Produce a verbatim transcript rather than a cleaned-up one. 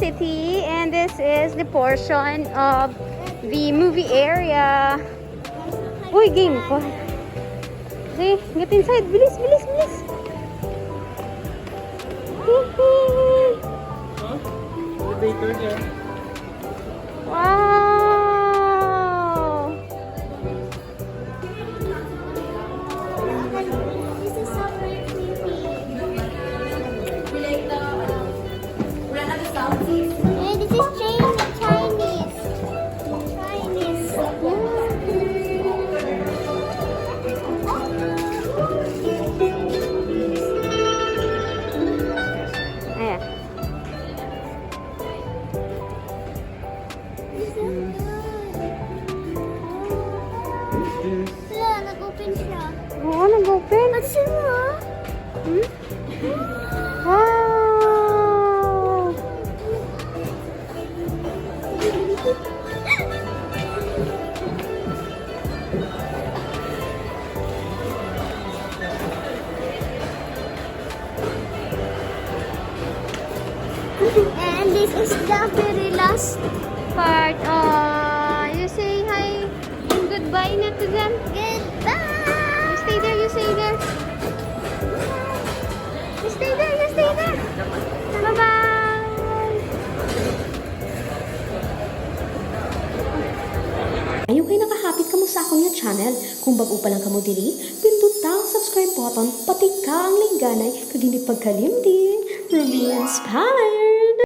City, and this is the portion of the movie area. Uy, game pa. Sige, get inside. Bilis, bilis, bilis. Hihi. Elevator there. Wow! This is so pretty. Hey, this is Chin-, Chinese. Chinese. Ayan. This is good. What's this? Wala, nag-open siya. Oo, nag-open. What's in mo? Hmm? Wow! And this is the very last part. Uh, you say hi and goodbye na to them. Goodbye! You stay there, you stay there. You stay there, you stay there. Bye-bye! Ayaw kay nakahapit kamo sa akon nga channel. Kung bag-o pa lang kamo diri, pinduta ang subscribe button, patika ang lingganay, kag hindi pagkalimti, Rumi Inspire!